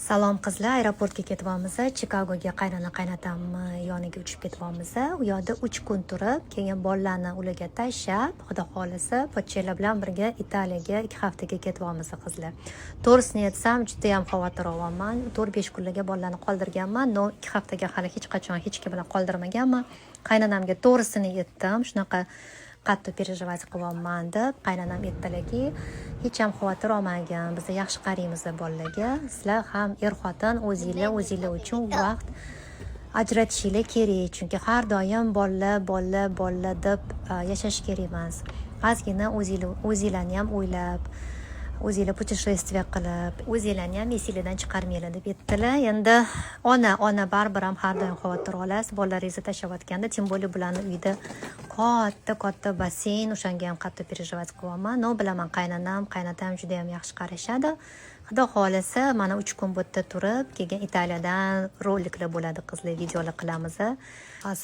Salom, qizlar, aeroportga ketyapmiz. Chikagoga qaynona qaynotamni yoniga uchib ketyapmiz. U yoqda 3 kun turib, keyin bolalarni ularga tashlab, xudo xohlasa, pochchalar bilan birga Italiyaga 2 haftaga ketyapmiz, qizlar. To'g'risini aytsam, juda ham xavotir olyapman. 4-5 kunlarga bolalarni qoldirganman, но 2 haftaga hali hech qachon hech kim bilan qoldirmaganman. Qaynonamga to'g'risini aytdim, shunaqa qattiq переживать qilyapman deb. Qaynonam aytdilarki, hech ham xavotir olmagin, biz yaxshi qaraymiz bolalarga, sizlar ham er xotin o'zinglar o'zinglar uchun vaqt ajratishinglar kerak, chunki har doim bolalar, bolalar, bolalar deb yashash kerak emas, ozgina o'zinglar o'zinglarni ham o'ylab, o'zinglar путешествие qilib, o'zinglarni ham esinglardan chiqarmanglar deb aytdilar. Endi ona baribir ham har doim xavotir olasiz bolalaringizni tashlayotganda, тем более bularni uyida katta katta basseyn, o'shanga ham qattiq переживать qilyapman. Но bilaman, qaynonam, qaynotam juda yam yaxshi qarashadi. Xudo xohlasa, mana 3 kun bu yerda turib, keyin Italiyadan roliklar bo'ladi, qizlar, videolar qilamiz.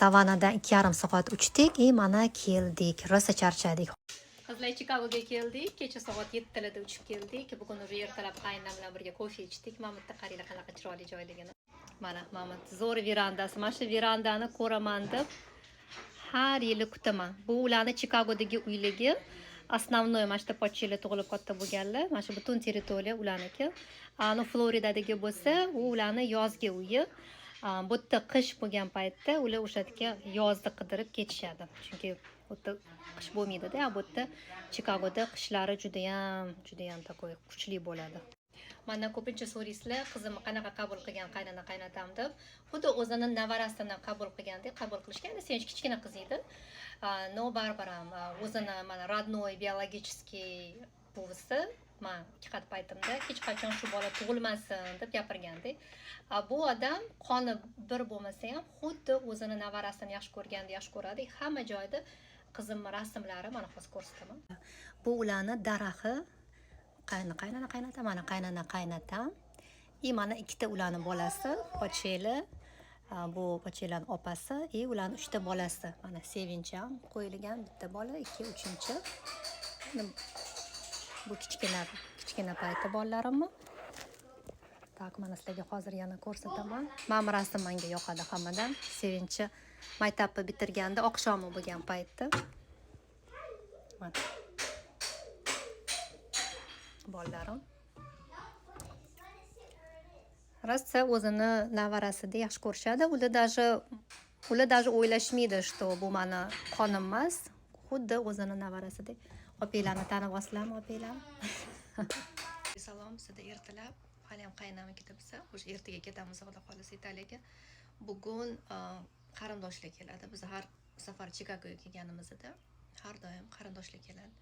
Savanadan 2,5 soat uchdik и mana keldik, rosa charchadik. Qizlar, Chikagoga keldik. Kecha soat 7larda uchib keldik. Bugun уже ertalab qaynonam bilan birga kofe ichdik. Mana bu yerda qaranglar, qanaqa chiroyli joyligini. Mana zo'r verandasi. Mana shu verandani ko'raman deb har yili kutaman. Bu ularni Chikagodagi uyligi. Основной mana shu yerda pochchalar tug'ilib katta bo'lganlar. Mana shu butun territoriya ularniki. Anu Floridadagi bo'lsa, u ularni yozgi uyi. Bu yerda qish bo'lgan paytda ular o'sha yerga yozni qidirib ketishadi. Chunki u yerda qish bo'lmaydida, bu yerda, Chikagoda qishlari judayam, judayam такой kuchli bo'ladi. Mandan ko'pincha so'raysizlar, qizimni qanaqa qabul qilgan qaynona qaynotam deb. Xuddi o'zini nevarasini qabul qilgandek qabul qilishgan. Endi Sevinch kichkina qiz edi. Но baribir ham o'zini mana родной биологический buvisi, man ikki qat paytimda hech qachon shu bola tug'ilmasin deb gapirgandek. Bu odam qoni bir bo'lmasa ham, xuddi o'zini nevarasini yaxshi ko'rgandek yaxshi ko'radi. Hamma joyda qizimni rasmlari, mana hozir ko'rsataman. Bu ularni daraxti, qaynona, qaynona, qaynotam, mana qaynona, qaynotam и mana ikkita ularni bolasi, pochchanglar, bu pochchanglarni opasi и ularni uchta bolasi. Mana Sevinch ham qo'yilgan, bitta bola, ikki, uchinchi. Bu kichkina kichkina payti bolalarimni. Так, mana sizlarga hozir yana ko'rsataman. Mana bu rasm menga yoqadi hammadan. Sevinchi maktabni bitirganda, oqshomi bo'lgan paytda. Mana bolalarim. Rosa o'zini nevarasida yaxshi ko'rishadi. Ular даже o'ylashmaydi, что bu mani qonim emas. Xuddi o'zini nevarasidek. Opanglarni tanib olasizlarmi, opanglarni? Salom, sizda ertalab. Hali ham qaynonamnikida biz. Уже ertaga ketamiz, xudo xohlasa, Italiyaga. Bugun qarindoshlar keladi. Biz har safar Chikagoga kelganimizda har doim qarindoshlar keladi.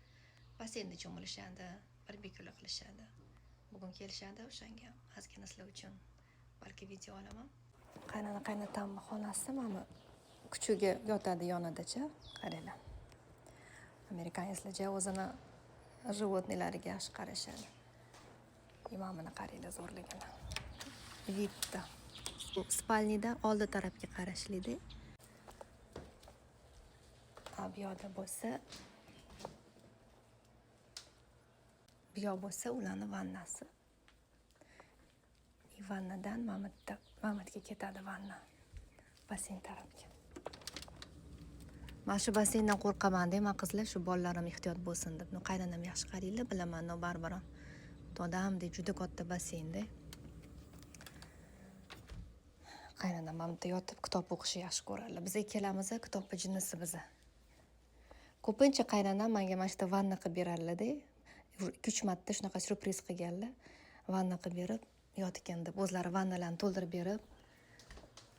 Basseynda cho'milishadi, barbekyu qilishadi. Bugun kelishadi, o'shanga ozgina sizlar uchun balki video olaman. Qaynona qaynotamni xonasi, mana kuchugi yotadi yonidacha, qaranglar. Американец lar o'zini животный lariga yaxshi qarashadi. Mana buni qaranglar zo'rligini. Вид da. Спальни da oldi tarafga qarashlida. Bu yoqda bo'lsa, ularni vannasi. И vannadan mana bu yerga ketadi vanna. Basseyn tarafga. Mana shu basseyndan qo'rqaman deyman, qizlar, shu bolalarim ehtiyot bo'lsin deb. Но qaynonam yaxshi qaraydilar, bilaman, но baribir ham. Odamdek juda katta basseynda. Qaynonam mana bu yerda yotib kitob o'qishni yaxshi ko'radilar. Biz ikkalamiz kitobni jinnisi biza. Ko'pincha qaynonam menga mana shu yerda vanna qilib beradilar-da. 2-3 marta shunaqa syurpriz qilganlar. Vanna qilib berib, yotgin deb o'zlari vannalarni to'ldirib berib,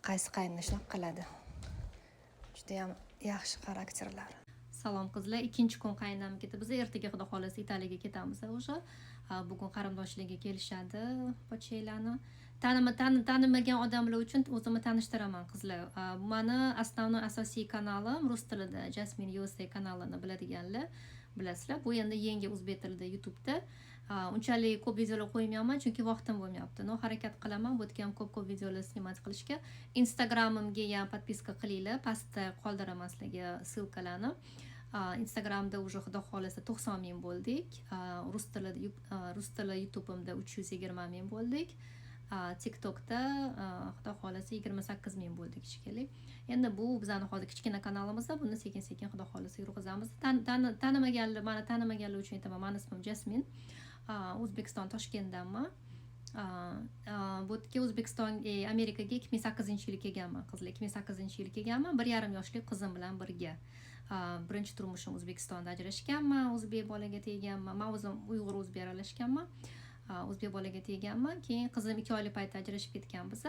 qaysi qaynona shunaqa qiladi. Judayam yaxshi xarakterlar. Salom, qizlar, ikkinchi kun qaynonamnikida. Biz ertaga, xudo xohlasa, Italiyaga ketamiz уже. Bugun qarindoshlarga kelishadi pochchanglarni. Tanimagan odamlar uchun o'zimni tanishtiraman, qizlar. Mani основной, asosiy kanalim rus tilida, Jasmin USA kanalini biladiganlar bilasizlar. Bu endi yangi o'zbek tilida YouTube'da. Unchalik ko'p videolar qo'ymayapman, chunki vaqtim bo'lmayapti. Но harakat qilaman bu yerga ham ko'p-ko'p videolar снимать qilishga. Instagramimga ham подписка qilinglar, pastda qoldiraman sizlarga ссылка larni. Instagramda уже, xudo xohlasa, 90 ming bo'ldik. Rus tili YouTube'imda 320 ming bo'ldik. TikTokda, xudo xohlasa, 28 000 bo'ldik shekilli. Endi bu bizani hozir kichkina kanalimizda, buni sekin sekin, xudo xohlasa, yurg'izamiz. Tanimaganlar, mani tanimaganlar uchun aytaman, mani ismim Jasmin, O'zbekiston, Toshkentdanman. Bu yerga, O'zbekiston, Amerikaga 2008-yili kelganman, qizlar. 2008-yili kelganman 1,5 yoshli qizim bilan birga. Birinchi turmushim O'zbekistonda, ajrashganman, o'zbek bolaga teganman. Man o'zim uyg'ur, o'zbek aralashganman, o'zbek bolaga teganman. Keyin qizim 2 oylik paytda ajrashib ketganmiz.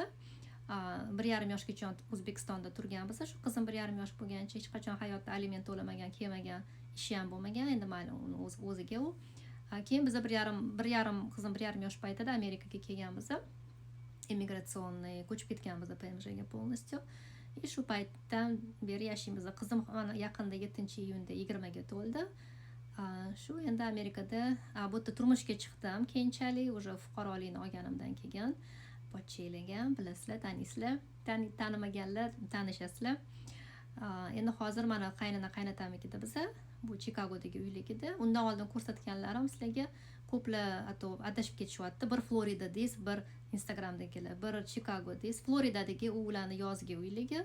1,5 yoshgacha O'zbekistonda turganmiz. Shu qizim 1,5 yosh bo'lgancha hech qachon hayotda aliment to'lamagan, kelmagan, ishi ham bo'lmagan. Endi mayli, uni o'ziga u. Keyin biza bir yarim, qizim 1,5 yosh paytida Amerikaga kelganmiz, иммиграционный ko'chib ketganmiz, ПМЖ ga полностью. И shu paytdan beri yashaymiz. Qizim mana yaqinda, 7-iyunda 20ga to'ldi. Shu endi Amerikada, bu yerda turmushga chiqdim keyinchalik, уже fuqarolikni olganimdan keyin. Pochchanglarga bilasizlar, taniysizlar, tanimaganlar tanishasizlar. Endi hozir mana qaynona qaynotamnikida biza, bu Chikagodagi uyligida. Undan oldin ko'rsatganlarim sizlarga ko'plar a то adashib ketishyapti. Bir Florida deysiz, bir Instagramdagilar, bir Chikago deysiz. Floridadagi u ularni yozgi uyligi.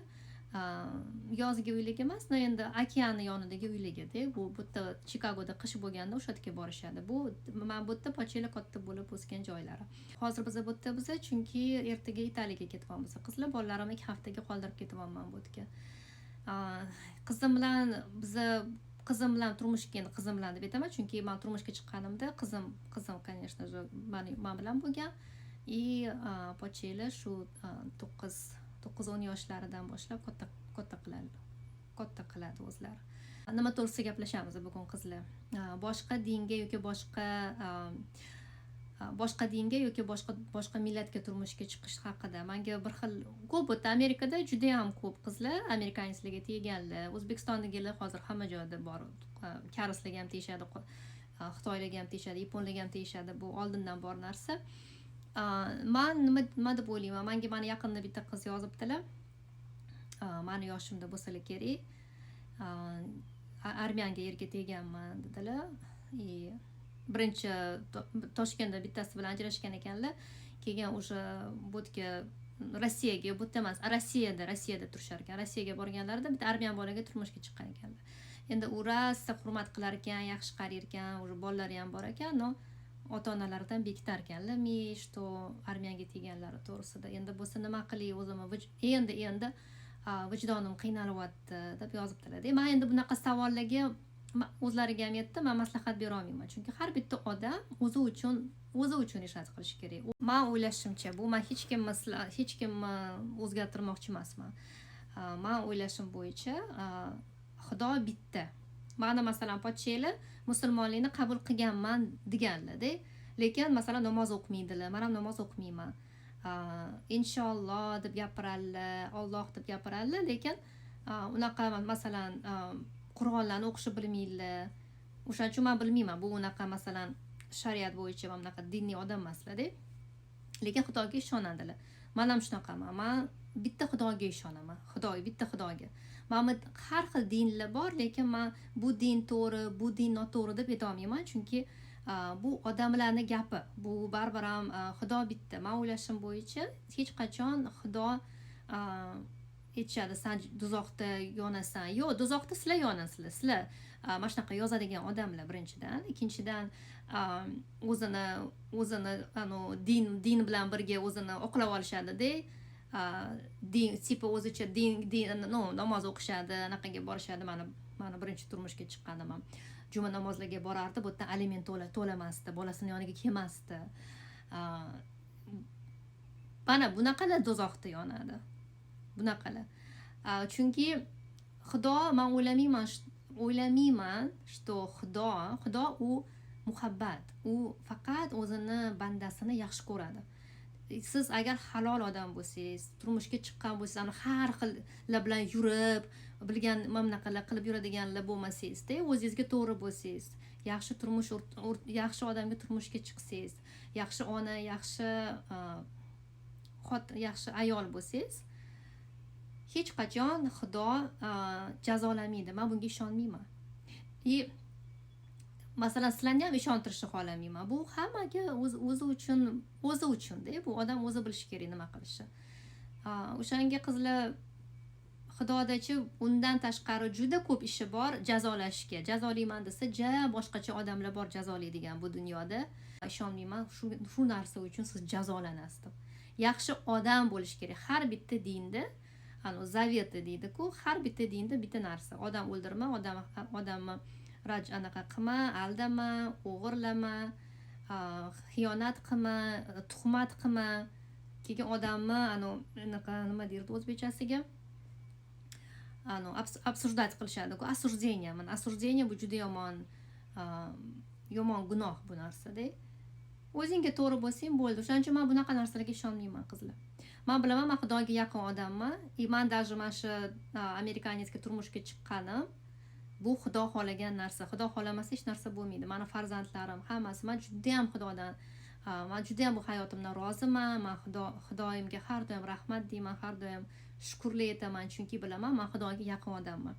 Yozgi uyligi emas, но endi okeanni yonidagi uyligida bu. Bu yerda, Chikagoda qish bo'lganda o'sha yerga borishadi. Bu mana bu yerda pochchanglar katta bo'lib o'sgan joylari. Hozir biza bu yerda biza, chunki ertaga Italiyaga ketyapmiz, qizlar. Bolalarimni 2 haftaga qoldirib ketyapman bu yerga. Qizim bilan biza, qizim bilan turmushga, endi qizim bilan deb aytaman, chunki man turmushga chiqqanimda qizim, конечно же, mani man bilan bo'lgan. И pochchanglar shu 9-10 yoshlaridan boshlab katta katta qiladi, katta qiladi o'zlari. Nima to'g'risida gaplashamiz bugun, qizlar? Boshqa dinga yoki boshqa dinga yoki boshqa millatga turmushga chiqish haqida. Manga bir xil ko'p, bu yerda, Amerikada judayam ko'p qizlar американец larga teganlar. O'zbekistondagilar hozir hamma joyda bor, koreyslarga ham tegishadi, xitoylarga ham tegishadi, yaponlarga ham tegishadi. Bu oldindan bor narsa. Man nima deb o'ylayman? Manga mani yaqinda bitta qiz yozibdilar, mani yoshimda bo'lsalar kerak, armyanga erga teganman dedilar. И birinchi Toshkentda bittasi bilan ajrashgan ekanlar. Keyin o'sha bu yerga, Rossiyaga, bu yerda emas, Rossiyada turishar ekan. Rossiyaga borganlarida bitta armyan bolaga turmushga chiqqan ekanlar. Endi u rosa hurmat qilar ekan, yaxshi qarar ekan, уже bolalari ham bor ekan, но ota onalaridan bekitar ekanlar mi, что armyanga teganlari to'g'risida. Endi bo'lsa nima qilay, o'zimni endi vijdonim qiynalyapti, deb yozibdilar. Man endi bunaqa savollarga, o'zlariga ham aytdim, man maslahat berolmayman, chunki har bitta odam o'zi uchun решать qilishi kerak. Man o'ylashimcha, bu man hech kimni o'zgartirmoqchi emasman. Man o'ylashim bo'yicha, Xudo bitta. Mani, masalan, pochchanglar musulmonlikni qabul qilganman deganlarda, lekin, masalan, namoz o'qimaydilar. Man ham namoz o'qimayman. Inshaalloh deb gapiradilar, Olloh deb gapiradilar, lekin unaqa, masalan, Qur'onlarni o'qishni bilmaydilar. O'shaning uchun man bilmayman, bu unaqa, masalan, shariat bo'yicha mana bunaqa diniy odam emaslarda, lekin Xudoga ishonadilar. Man ham shunaqaman, man bitta Xudoga ishonaman, Xudo, bitta Xudoga. Mana bu har xil dinlar bor, lekin man bu din to'g'ri, bu din noto'g'ri deb aytolmayman, chunki bu odamlarni gapi. Bu baribir ham Xudo bitta. Man o'ylashim bo'yicha, hech qachon Xudo aytishadi, san do'zaxda yonasan. Yo'q, do'zaxda sizlar yonasizlar, sizlar, mana shunaqa yozadigan odamlar, birinchidan. Ikkinchidan, o'zini anavi din bilan birga o'zini oqlab olishadida. Din типа o'zicha din, ну, namoz o'qishadi, anaqaga borishadi. Mani birinchi turmushga chiqqanim ham juma namozlarga borardi, bu yerdan aliment to'lamasdi, bolasini yoniga kelmasdi. Mana bunaqalar do'zaxda yonadi, bunaqalar. Chunki Xudo, man o'ylamayman, что Xudo u muhabbat, u faqat o'zini bandasini yaxshi ko'radi. Siz agar halol odam bo'lsangiz, turmushga chiqqan bo'lsangiz, ana har xillar bilan yurib, bilgan mana bunaqalar qilib yuradiganlar bo'lmasangizda, o'zingizga to'g'ri bo'lsangiz, yaxshi turmush, yaxshi odamga turmushga chiqsangiz, yaxshi ona, yaxshi xotin, yaxshi ayol bo'lsangiz, hech qachon Xudo jazolamaydi. Man bunga ishonmayman. И Masalan, sizlarni ham ishontirishni xohlamayman. Bu hammaga o'zi uchun, o'zi uchunda. Bu odam o'zi bilishi kerak nima qilishni. O'shanga, qizlar, Xudodachi, undan tashqari juda ko'p ishi bor jazolashga. Jazolayman desa, ja boshqacha odamlar bor jazolaydigan bu dunyoda. Ishonmayman shu narsa uchun siz jazolanasiz deb. Yaxshi odam bo'lish kerak. Har bitta dinda anavi заветы deydiku, har bitta dinda bitta narsa: odam o'ldirma, odam odamni raj anaqa qilma, aldama, o'g'irlama, xiyonat qilma, tuhmat qilma, keyin odamni anavi anaqa nima deydi o'zbekchasiga, anavi обсуждать qilishadiku, осуждение. Mana, осуждение, bu juda yomon, yomon gunoh bu narsada. O'zingga to'g'ri bo'lsang, bo'ldi. O'shaning uchun man bunaqa narsalarga ishonmayman, qizlar. Man bilaman, man Xudoga yaqin odamman. И man даже mana shu американец ga turmushga chiqqanim, bu Xudo xohlagan narsa. Xudo xohlamasa, hech narsa bo'lmaydi. Mani farzandlarim hammasi, man judayam Xudodan, man judayam bu hayotimdan roziman. Man Xudoyimga har doim rahmat deyman, har doim shukurlik aytaman, chunki bilaman, man Xudoga yaqin odamman.